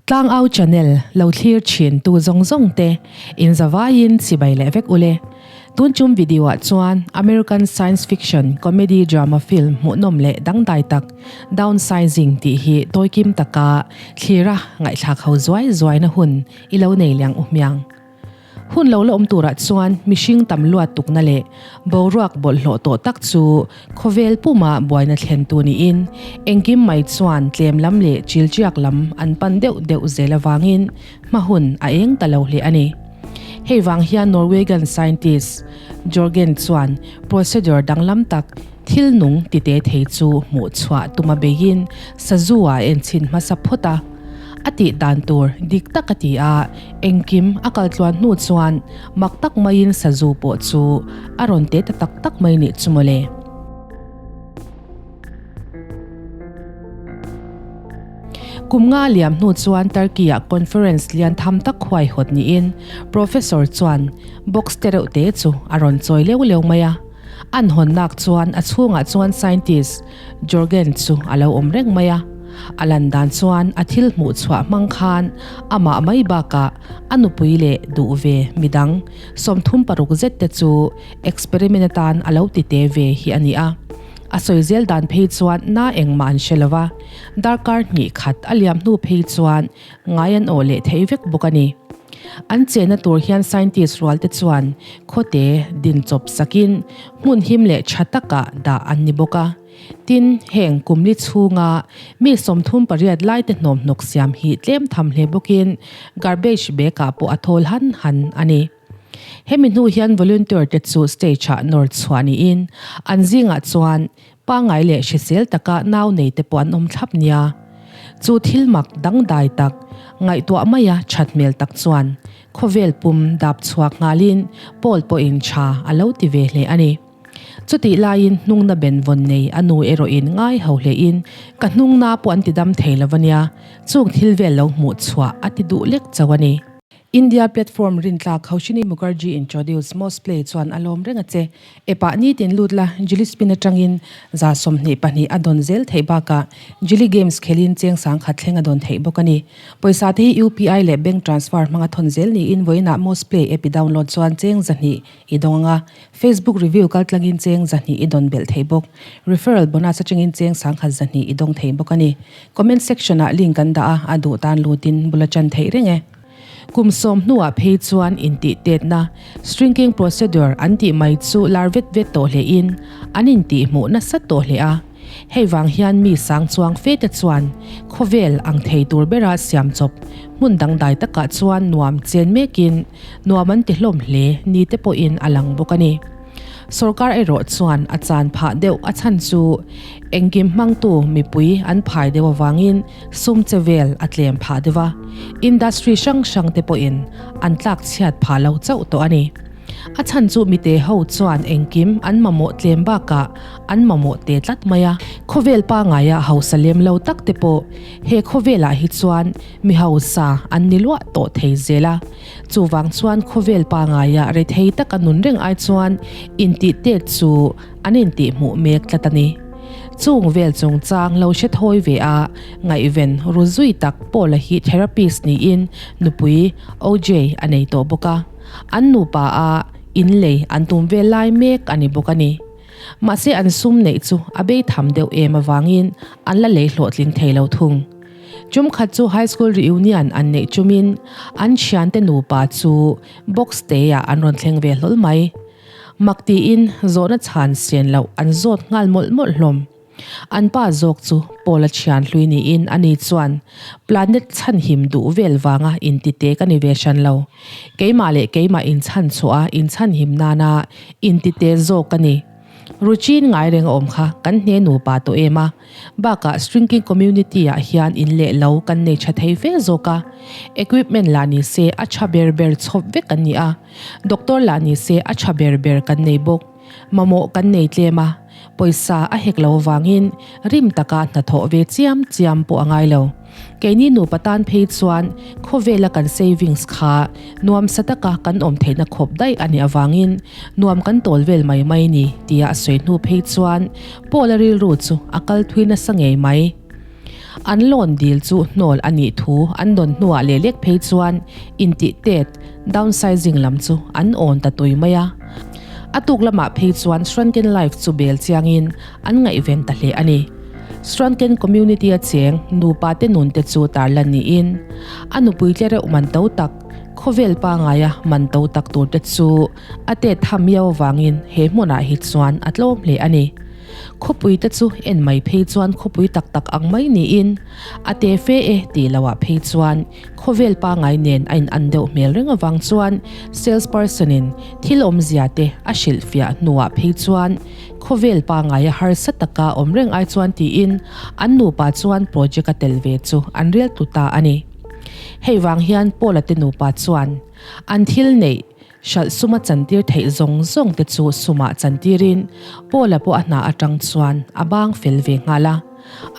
Tlangau channel lo thlir thin tu zawng zawng te in zavaiin chibai leh vek ule. Tun chum video ah chuan American science fiction comedy drama film hmuhnawm leh dangdai tak Downsizing tih hi tawikim taka thlira ngaihthlak ho zuai zuaina hun i lo nei liang u hmiang. Hun lo la awm turah chuan mihring tam luat tukna leh boruak bawlhhlawh tawh tak chu khawvel puma buaina thlentu niin engkim mai chuan tlem lam leh chilchiak lam an pan deuh deuh zel avangin hma hun a eng ta lo hle a ni. Hei vang hian Norwegian scientist Jorgen chuan procedure danglam tak thil nung tite thei chu hmuh chhuah tuma beiin sazu ah enchhin hmasa phawt a. A tih dan tur dik tak a ti a, engkim a kal tluan hnu chuan mak tak maiin sazu pawh chu a rawn te ta tak tak mai nih chu mawle. Kum nga liam hnu chuan Turkey ah conference lian tham tak huaihawt niin Professor chuan box te reuh te chu a rawn chawi leuh leuh mai a. An hawnnak chuan a chhungah chuan scientist Jorgen chu a lo awm reng mai a. A lan dan chuan a thil hmuh chhuah hmang khan amah mai bakah a nupui leh duh ve midang 36 zet te chu experiment atan a lo ti te ve hi a ni a. A sawi zel dan phei chuan na engmah an hre lo va, darkar hnih khat a liam hnu phei chuan ngai an awh leh thei vek bawk a ni. An chenna tur hian scientist rual te chuan khawte din chawp sakin hmun him leh tha takah dah an ni bawk a. Tin, heng kumli chhunga mi 38 lai te hnawmhnawk siam hi tlem tham hle bawkin garbage bag ah pawh a thawl han han a ni. Hemi hnu hian volunteer te chu stage ah nawr chhuah niin an zingah chuan Pangngai leh hrisel taka nau nei te pawh an awm thlap nia. Chu thil mak dangdai tak, ngaihtuah maia that hmel tak chuan khawvel pum dap chhuak nghalin Paul pawhin tha a lo ti ve hle a ni. Chutih laiin hnungna ben vawn nei a nu erawhin ngai ho hlein ka hnungna pawh an ti dam thei lo ania, chung thil vel lo hmuh chhuah a ti duh lek chauh a ni. India platform rintlak Haushini Mukherjee introduce Most Play chuan a lawm reng a che. App-ah nitin lut la, Jili Spin atangin 22% a dawn zel theih bakah Jili Games khelin cheng 10,000 thleng a dawn theih bawk a ni. Pawisa te hi UPI leh bank transfer hmanga thawn zel niin vawiinah Most Play app i download chuan cheng 200 i dawng ang a, Facebook review kaltlangin cheng 200 i dawn belh thei bawk. Referral bonus atangin cheng 1,200 i dawng thei bawk a ni. Comment section-ah link kan dah a, a duh tan lutin bul a chan theih reng e. Kum sawm hnuah phei chuan intihtetna, shrinking procedure, an tih mai chu lar vet vet tawh hlein an intihhmuh nasa tawh hle a. Hei vang hian mi sang chuang fe te chuan khawvel ang thei tur bera siam chawp hmun dangdai takah chuan nuam chen mekin nuam an ti hlawm hle ni te pawhin a lang bawk a ni. Sorkar erawh chuan a chan phah deuh a chhan chu engkim hmangtu mipui an phai deuh avangin sum che vel a tlem phah deuh a, industry hrang hrang te pawhin an tlak chhiat phah lo chauh tawh a ni. A chhan chu mite ho chuan engkim an mamawh tlem bakah an mamawh te tlat mai a. Khawvel pangaia hausa lem lo tak te pawh he khawvelah hi chuan mi hausa an ni luah tawh thei zel a. Chuvang chuan khawvel pangaia rethei taka nun reng ai chuan intih tet chu an intihhmuh mek tlat a ni. Chung vel chungchang lo hre thawi ve a, ngaihven ru zui tak Paula hi therapist niin nupui OJ a nei tawh bawk a. An nupa a inlei an tum vel lai mek a ni bawk a ni. Mahse an sum neih chu a bei tham deuh em avangin an la lei hlawhtling thei lo thung. Tum khat chu high school reunion an neih tumin an thiante nupa chu box te ah an rawn thleng ve hlawl mai. Mak tiin zawhna chhan sian loh an zawt nghal mawlh mawlh hlawm. An pa zawk chu Paula thian hlui niin ani chuan planet chhanhim duh vel vanga intite ka ni ve hran lo. Keimah leh keimah inchhanchhuah a inchhanhim nana intite zawk ka ni. Ruchin ngai reng a awm kha kan hne nupa tawh em a, bakah shrinking community ah hian in leh lo kan nei tha thei fe zawk a, equipment lah ni se a tha ber ber chhawp vek kan ni a, doctor lah ni se a tha ber ber kan nei bawk, mamawh kan nei tlem a, pawisa a hek lo avangin rim taka hnathawh ve chiam chiam pawh a ngai lo. Keini nupa tan phei chuan khawvela kan savings kha nuamsa taka kan awm theihna khawp daih a nih avangin nuam kan tawl vel mai mai ni tia a sawi hnu phei chuan Paula rilru chu a kal thui nasa ngei mai. An loan dil chu hnawl a nih thu an dawn hnuah leh lek phei chuan intih tet, downsizing, lam chu an awn ta tui mai a. A tuk lamah phei chuan Shrunken Life chu bel chiangin an ngaihven ta hle a ni. Shrunken community-a cheng nupa te nun te chu tarlan niin a nupui tle reuh man to tak, khawvel pangaia man to tak tur te chu a tet tham miau avangin he hmunah hi chuan a tlawm hle a ni. Khawpui te chu en mai phei chuan khawpui tak tak ang mai niin a te fe e tih loah phei chuan khawvel pangai nen a in an deuh hmel reng avang chuan sales person in thil awmzia te a hrilhfiah hnuah phei chuan khawvel pangaia harsa taka awm reng ai chuan tiin an nupa chuan project a tel ve chu an rel tlu ta a ni. Hei vang hian Paula te nupa chuan an thil neih Hralh suma chantir theih zawng zawng te chu sumah chantirin Paula pawh a hna atang chuan a bang fel ve nghal a.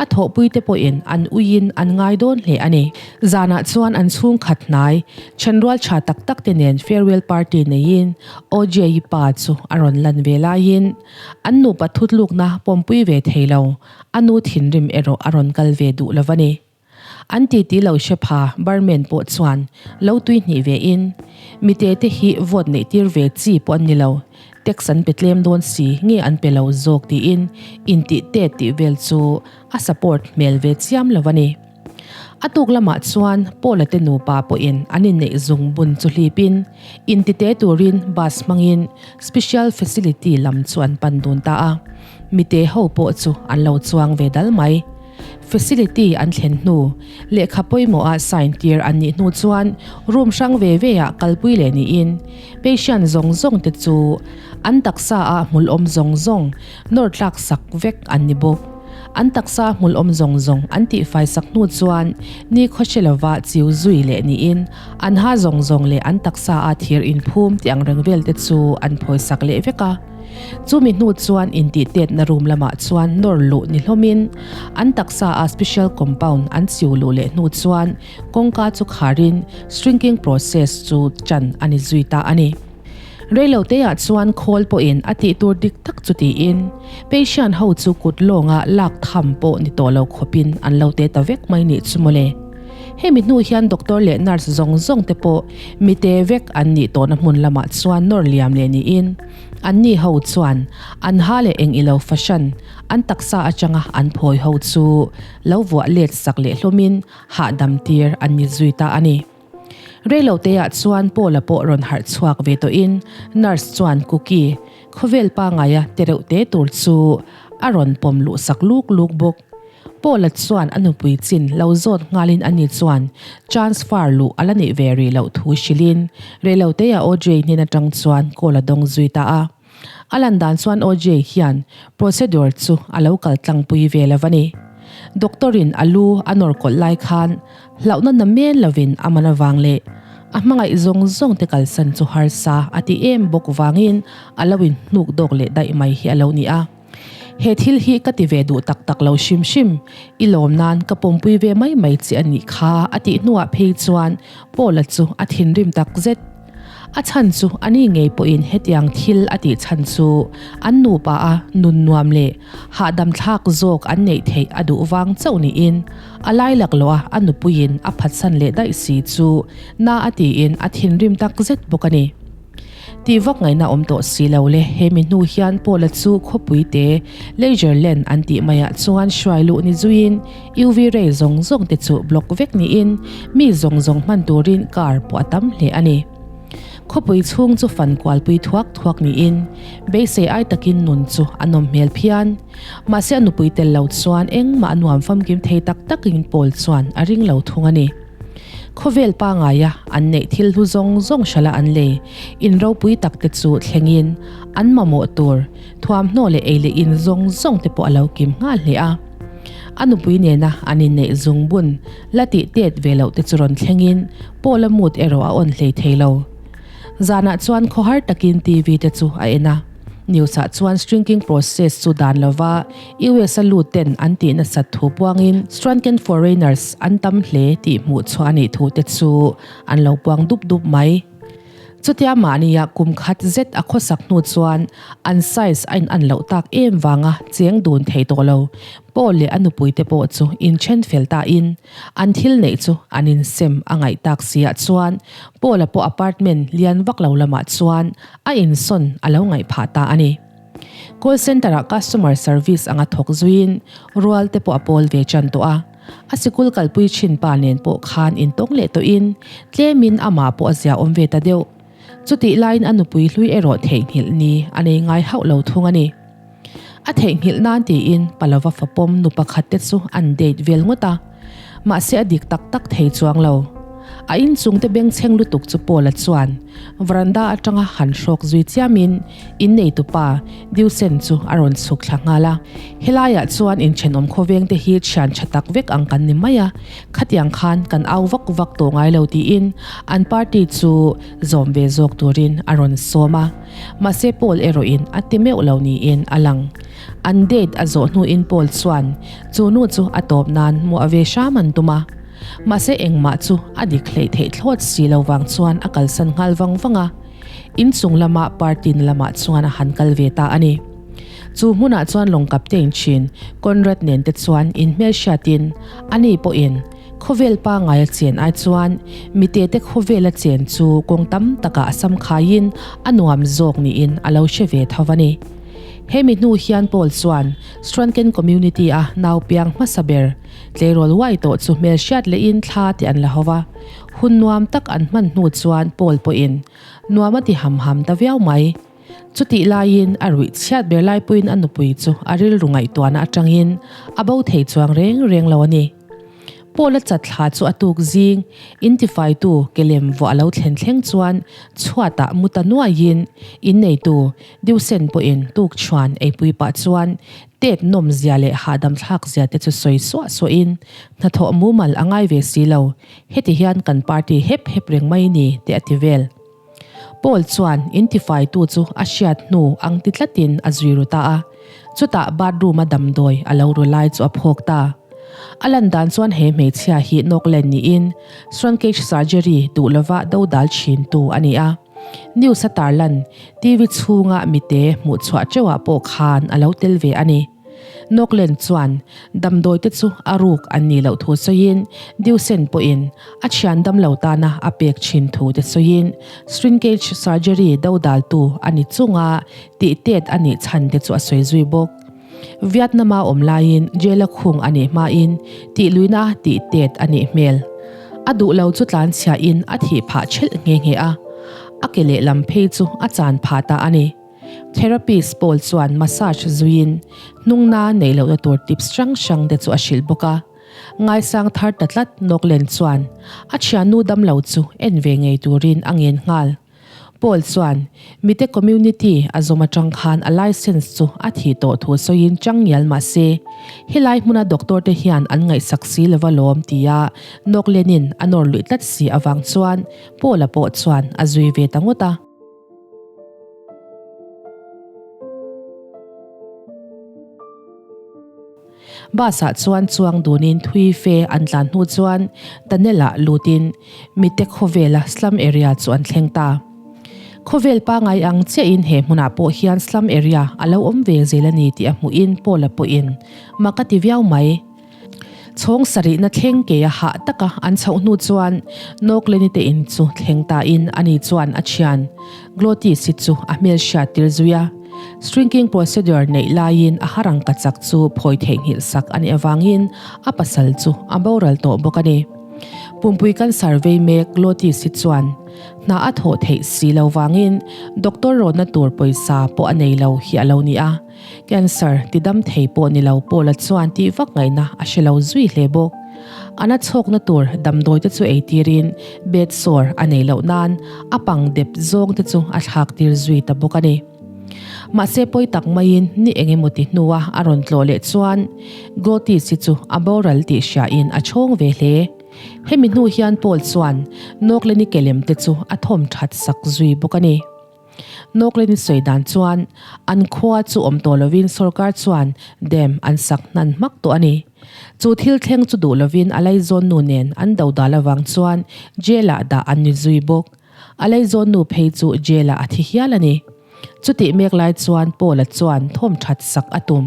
A thawhpui te pawhin an uiin an ngai dawn hle a ni. Zanah chuan an chhungkhat hnai, thenrual tha tak tak te nen farewell party neiin OJ-i pa chu a rawn lan ve laiin an nupa thutlukna pawmpui ve thei lo, a nu thinrim erawh a rawn kal ve duh lo va ni. An titi lo hre pha barman pawh chuan lo tui hnih ve in, mite te hi vote neih tir ve chi pawh an ni lo, tax an pe tlem dawn si nge an pe lo zawk tiin intih tet tih vel chu a support hmel ve chiam lo a ni. A tuk lamah chuan Paula te nupa pawhin an inneih zung bun chu hlip in, intite turin bus hmangin special facility lam chu an pan dun ta a, mite ho pawh chu an lo chuang ve dal mai. Facility an thlen hnu, lehkha pawimawha sign tir an nih hnu chuan room hrang ve ve ah kalpui leh niin patient zawng zawng te chu an taksa ah hmul awm zawng zawng nawr tlak sak vek an ni bawk. An taksa hmul awm zawng zawng an tihfai sak hnu chuan ni khawhre lova chiu zui leh niin an ha zawng zawng leh an taksa ah thir inphum tih ang reng vel te chu an phawi sak leh vek a. Chumi hnu chuan intihtetna room lamah chuan nawr luh ni hlawmin an taksa a special compound an chiu luh leh hnu chuan kawngka chu kharin shrinking process chu chan a ni zui ta a ni. Reiloteah chuan khawl pawhin a tih tur dik tak chu tiin patient ho chu kut lawnga lak tham pawh ni tawh lo khawpin an lo te ta vek mai nih chu mawle. Hemi hnu hian doctor leh nurse zawng zawng te pawh mite vek an nih tawhna hmun lamah chuan nawr liam leh niin anni ho chuan an ha leh eng ilo fahran an taksa atanga an phawi ho chu lo vuah let sak leh hlawmin hahdam tir an ni zui ta a ni. Reiloteah chuan Paula pawh rawn harh chhuak ve tawhin nurse chuan Cookie khawvel pangaia tereuh te tur chu a rawn pawm luh sak luk luk bawk. Paula chuan a nupui chin lo zawt nghalin ani chuan transfer luh a la neih ve rih loh thu hrilhin reiloteia Audrey hnen atang chuan call a dawng zui ta a. A lan dan chuan Audrey hian procedure chu a lo kal tlangpui ve lo a ni. Doctor in a lu a nawr kawlh lai khan hlauhna na men lovin a man avang leh a hmangaih zawng zawng te kalsan chu harsa a ti em bawk vangin a lo inhnuk dawk leh daih mai hi a lo ni a. He thil hi ka ti ve duh tak tak lo hrim hrim, i lawm nan ka pawmpui ve mai mai che a nih kha a tih hnuah phei chuan Paula chu a thinrim tak zet. A chhan chu a ni ngei pawhin hetiang thil a tih chhan chu an nupa a nun nuam leh hahdam thlak zawk an neih theih a duh vang chauh niin a lai laklawh a a nupuiin a phatsan leh daih si chu na a tiin a thinrim tak zet bawk a ni. Tih vak ngaihna awm tawh si lo le, he mi hnu hian Paula chu khawpui te Leisure Land an tih maiah chuan hruai luh ni zuiin UV ray zawng zawng te chu block vek niin mi zawng zawng hman turin car pawh a tam hle a ni. Khawpui chhung chu fan kualpui thuak thuak niin beisei ai takin nun chu a nawm hmel phian. Mahse a nupui tel lo chuan engmah a nuam famkim thei tak takin Paul chuan a ring lo thung a ni. Khawvel pangaia an neih thil hlu zawng zawng hrala an lei in ropui tak te chu thlengin an mamawh tur thuamhnaw leh ei leh in zawng zawng te pawh a lo kim nghal hle a. A nupui nena an inneih zungbun la tih tet ve loh te chu rawn thlengin Paula mood erawh a awn hlei thei lo. Zanah chuan khawhar takin TV te chu a en a. News ah chuan shrinking process chu dan lova US a lut ten an tih nasat thu puangin shrunken foreigners an tam hle tih hmuh chhuah a nih thu te chu an lo puang dup dup mai. Chutia mahnia kum khat zet a khawsak hnu chuan an size a in an loh tak em vanga cheng dun thei tawh lo. Paul leh a nupuite pawh chu inthen fel ta in an thil neih chu an insem a ngaih tak si ah chuan Paul-a pawh apartment lian vak lo lamah chuan a insawn a lo ngaih phah ta a ni. Call center ah customer service anga thawk zuiin rual te pawh a pawl ve tan tawh a. A sikul kalpui thin pa nen pawh khan intawng leh tawhin tlemin amah pawh a zia awm ve ta deuh. Chutih laiin a nupui hlui erawh theihnghilh ni a nei ngai hauh lo thung a ni. A theihnghilh nan tiin Palova fapawm nu pakhat te chu an date vel ngawt a, mahse a dik tak tak thei chuang lo. A inchung te bengchheng lutuk chu Paula chuan veranda atanga han hrawk zui chiamin inneitupa Deusen chu a rawn chhuk thla nghal a. Helaiah chuan inthenawm khawveng te hi thian tha tak vek ang kan ni mai a, khatiang khan kan au vak vak tawh ngai lo tiin an party chu zawm ve zawk turin a rawn sawm a. Mahse Paul erawhin a ti meuh lo niin a lang. An date a zawh hnuin Paul chuan chu nu chu a tawp nan muah ve hram an tum a. Mahse engmah chu a dik hleih theih thlawt si lo vang chuan a kalsan nghal vang vang a. Inchung lama party na lamah chuan a han kal ve ta a ni. Chu hmunah chuan lawng captain thin Conrad nen te chuan inhmelhriatin ani pawhin Khawvel pangngai a chen ai chuan mitete khawvel a chen chu kawng tam takah a sam khaiin a nuam zawk niin a lo hre ve tho a ni. Hemi hnu hian Paul chuan Stranken community a nau piang hmasa ber tleirawl uai tawh chu hmel hriat lehin thla te an la ho va. Hun nuam tak an hman hnu chuan Paul pawhin nuam a ti ham ham ta viau mai. Chutih laiin a ruih chhiat ber laipuiin a nupui chu a rilru ngaihtuahna atangin a bo thei chuang reng reng lo a ni. Paul-a chatthla chu a tuk zing, intifaitu kelem vuah a lo thlen thleng chuan chhuatah mu ta nuaiin inneitu Deusen pawhin tukchhuan eipui pah chuan tet nawm zia leh hahdam thlak zia te chu sawi suah suahin hnathawh mumal a ngai ve si lo, heti hian kan party hep hep reng mai ni te a ti vel. Paul chuan intifaitu chu a hriat hnu ang ti tlatin a zui ru ta a, chutah bathroom-a damdawi a lo ru lai chu a phawk ta. A lan dan chuan he hmeichhia hi nawklen niin shrinkage surgery duh lova dodal thintu a ni a. News a tarlan TV chhunga mite hmuhchhuah teuhah pawh khan a lo tel ve a ni. Noklen chuan damdawi te chu a ruk an nih loh thu sawiin Deusen pawhin a thian damlo tana a pek thin thu te sawiin shrinkage surgery dodaltu a ni chunga tih tet a nih chhan te chu a sawi zui bawk. Vietnam-a awm laiin jail-a khung a nih hmain tih luihna tih tet a nih hmel. A duh lo chu tlanchhiahin a thih phah thelh nghe nghe a, a ke lehlam phei chu a chan phah ta a ni. Therapist pawl chuan massage zuiin hnungna neih lohna tur tips hrang hrang te chu a hrilh bawk a. Ngaisang thar ta tlat Noklen chuan a thiannu damlo chu en ve ngei turin a ngen nghal. Paul chuan mite community a zawm atang khan a license chu a thih tawh thu sawiin chang ngial mah se, helai hmuna doctor te hian an ngaihsak si lova lawm tia Noklenin a nawr luih tlat si avang chuan Paul-a pawh chuan a zui ve ta ngawt a. Bus ah chuan chuang dunin thui fe an tlan hnu chuan tunnel ah lutin mite khawvela slum area chu an thleng ta. Khawvel pangai ang chiahin he hmunah pawh hian slum area a lo awm ve zel a ni tih a hmuhin Paula pawhin mak a ti viau mai. Chhawng sarihna thleng ke a hah taka an chhoh hnu chuan Nawkleni te in chu thleng tain ani chuan a thian Glottis-i chu a hmel hriat tir zui a. Shrinking procedure neih laiin a harang ka chak chu phawi theihnghilh sak a nih avangin a pasal chu a boral tawh bawk a ni. Pumpui cancer vei mek Glottis-i chuan hna a thawh theih si lo vangin doctor rawnna tur pawisa pawh a nei lo hi a lo ni a. Cancer ti dam thei pawh ni lo Paula chuan tih vak ngaihna a hre lo zui hle bawk. A na chhawkna tur damdawi te chu ei tirin bed sore a nei loh nan a pang dep zawng te chu a thlak tir zui ta bawk a ni. Mahse pawi tak maiin ni eng emaw ti hnua a rawn tlawh leh chuan Glottis hi chu a boral tih hriain a chhawng ve hle. Hemi hnu hian Paul chuan Nawkleni kelem te chu a thawm that sak zui bawk a ni. Nawkleni sawi dan chuan an khua chu awm tawh lovin sorkar chuan dam an sak hnan hmak tawh a ni. Chu thil thleng chu duh lovin a laizawn nu nen an do dal avang chuan jail ah dah an ni zui bawk. A leizawn nu phei chu jail ah a thi hial a ni. Chutih mek lai chuan Paula chuan thawm that sak a tum,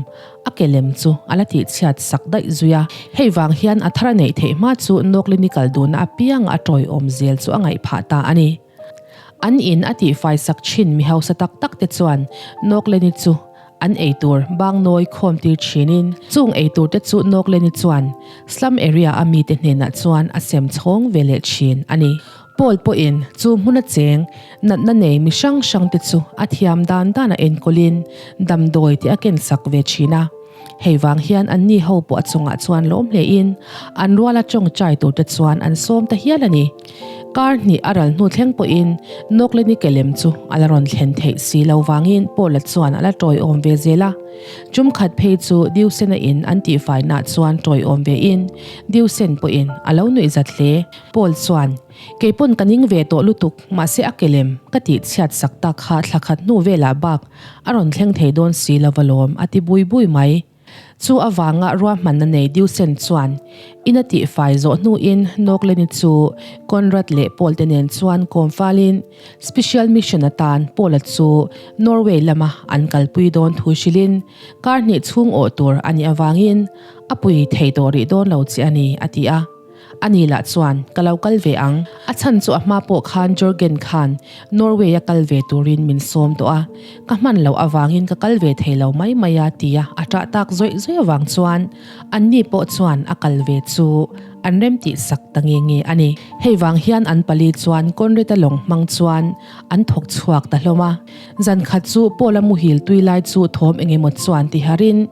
a ke lem chu a la tihchhiat sak daih zui a. Hei vang hian a thar a neih theih hma chu Noklini kal duhna apianga a tawiawm zel chu a ngaih phah ta a ni. An in a tihfai sak thin mi hausa tak tak te chuan Noklini chu An eitur bangnawi khawm tir thinin chung eitur te chu Nawkleni chuan slum area a mite hnenah chuan a sem chhawng ve leh thin a ni. Paul pawhin chu hmuna cheng natna nei mi hrang hrang te chu a thiam dan dan a enkawlin damdawi te a ken sak ve thin a. Hei vang hian anni ho pawh a chungah chuan lawm hlein an ruala tawngtai tur te chuan an sawm ta hial a ni. Kar hnih a ral hnu thleng pawhin Nawkleni ke lem chu a la rawn thlen theih si lo vangin Paula chuan a la tawiawm ve zel a. Tum khat phei chu Diusena in an tihfainaah chuan tawiawm ve in Diusen pawhin a lo nuih zat hle. Paul chuan, Kei pawn ka ning ve tawh lutuk, mahse a ke lem ka tih chhiat sak tak kha thla khat hnu velah bak a rawn thleng thei dawn si lo va lawm a ti bui bui mai. Chu avanga ruahmanna nei Diusen chuan in a tihfai zawh hnuin Nokleni chu Conrad leh Paul te nen chuan kawm falin Special Mission atan Paula chu Norway lama an kalpui dawn thu hrilhin kar hnih chhung awh tur a nih avangin a pui thei tawh rih dawn lo che a ni a ti a. Ani lah chuan, Ka lo kal ve ang. A chhan chu a hma pawh khan Jorgen khan Norway a kal ve turin min sawm tawh a, ka hman loh avangin ka kal ve thei lo mai mai a tia a ṭah tak zawih zawih avang chuan anni pawh chuan a kal ve chu an remtih sak ta nge nge a ni. Hei vang hian an pali chuan Conrad-a lawng hmang chuan an thawk chhuak ta hlawm a. Zan khat chu Paul-a muhil tui lai chu thawm eng emaw chuan ti harin,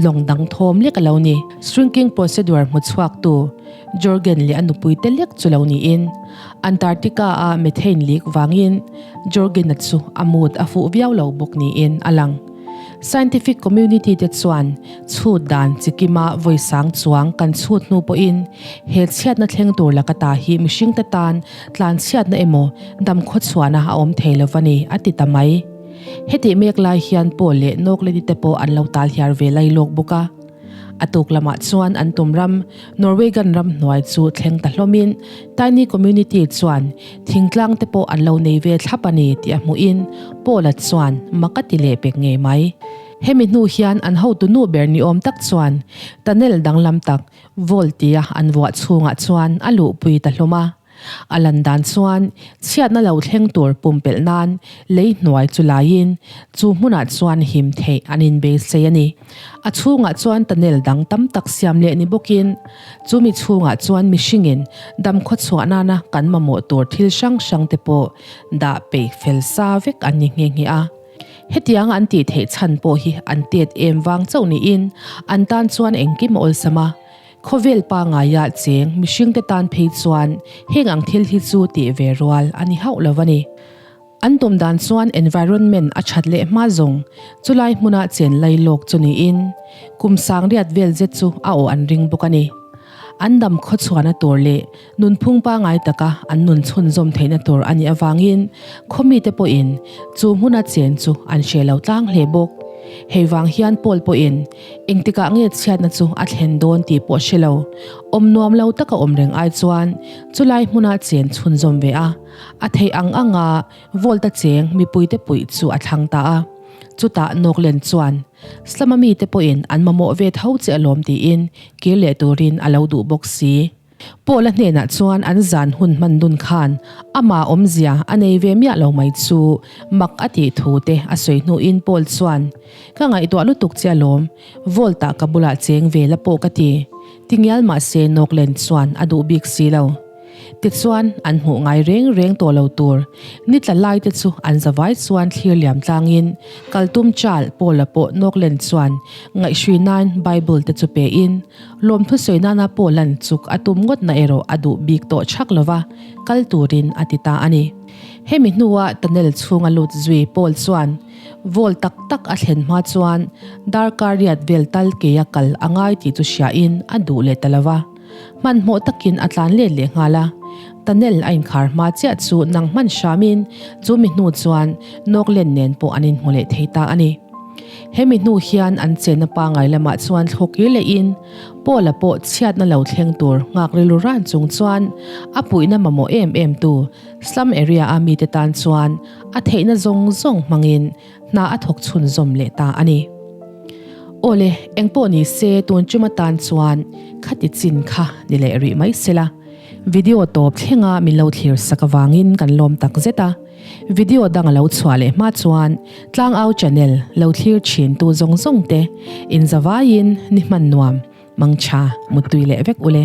Lawng dang thawm lek a lo ni. Shrinking procedure hmu chhuaktu Jorgen leh a nupui te lek chu lo niin Antarctica-a methane leak vangin Jorgen-a chu a mood a fuh viau lo bawk niin a lang. Scientific community te chuan chhut dan chikima vawi sang chuang kan chhut hnu pawhin he chhiatna thleng tur laka ta hi mihringte tan tlanchhiatna emaw damkhawchhuahna a awm thei lo va ni a ti ta mai. Hetih mek lai hian Paul leh Nokleni te pawh an lo tal hiar ve lai lawk bawk a. A tuk lamah chuan an tum ram, Norwegian ram hnuai chu thleng ta hlawmin Tiny Community chuan thingtlang te pawh an lo nei ve thlap a ni tih a hmuhin Paul-a chuan mak a ti leh pek ngei mai. Hemi hnu hian an hotu nu ber ni awm tak chuan tunnel danglam tak Vault tia an vuah chhungah chuan a luhpui ta hlawm a. A lan dan chuan chhiatna lo thleng tur pumpelh nan lei hnuai chu laiin chu hmunah chuan him theih an inbeisei a ni. A chhungah chuan tunnel dang tam tak siam leh ni bawkin chumi chhungah chuan mihringin damkhaw chhuah nana kan mamawh tur thil hrang hrang te pawh dah peih fel sa vek an ni nghe nghe a. Hetiang an tih theih chhan pawh hi an tet em vang chauh niin an tan chuan engkim a awlsam a. Khawvel pangaia cheng mihringte tan phei chuan heng ang thil hi chu tih ve rual a ni hauh lo a ni. An tum dan chuan environment a that leh hma zawng chulai hmuna chen lai lawk chu niin kum sangriat vel zet chu a aw an ring bawk a ni. An dam khawchhuahna tur leh nunphung pangai taka an nun chhunzawm theihna tur a nih avangin khawmite pawhin chu hmuna chen chu an hre lo tlang hle bawk. Hei vang hian Paul pawhin Engtikah nge chhiatna chu a thlen dawn tih pawh hre lo. Awm nuam lo taka awm reng ai chuan chulai hmuna chen chhunzawm ve a, a theih ang anga Volta cheng mipuite puih chu a thlang ta a. Chutah Nawklen chuan, Slama mite pawhin an mamawh ve tho che alawm tiin kir leh turin a lo duh bawk si. Paula hnenah chuan an zan hun hman dun khan ama awmzia a nei ve miah lo mai chu mak a tih thu te a sawi hnuin Paul chuan, Ka ngaihtuah lutuk che alawm, Volt ah ka bulah cheng ve la pawh ka ti. Tingial mahse Noklen chuan a duh bik si lo. Tichuan, an hmuh ngai reng reng tawh lo tur ni tla lai te chu an zavai chuan thlir liam tlangin kal tum chal Paula pawh Noklen chuan ngaihhrui nan Bible te chu pein, Lawmthu sawi nana pawh lan chuk a tum ngawt na erawh a duh bik tawh chhak lova kal turin a ti ta a ni. Hemi hnua tunnel chhunga lut zui Paul chuan vawl tak tak a thlen hma chuan darkar riat vel tal keia kal a ngai tih chu hriain a duh leh ta lova, hmanhmawh takin a tlan let leh nghal a. Tunnel a inkhar hma chiah chu nang hman hramin chumi hnu chuan Nawklen nen pawh an inhmu leh thei ta a ni. Hemi hnu hian an chenna pangai lamah chuan thlawkir lehin Paula pawh chhiatna lo thleng tur nghak rilru ran chung chuan a puihna mamawh em em tu slum area a mite tan chuan a theihna zawng zawng hmangin hna a thawk chhunzawm leh ta a ni. Awle, engpawh ni se tun chuma tan chuan khati chin kha ni leh rih mai sela. Video tawp thlenga min lo thlir sak avangin kan lawm tak zet a. Video dang a lo chhuah leh hma chuan Tlangau channel lo thlir thin tu zawng zawng te inzavaiin ni hman nuam, mangtha, muttui leh vek ule.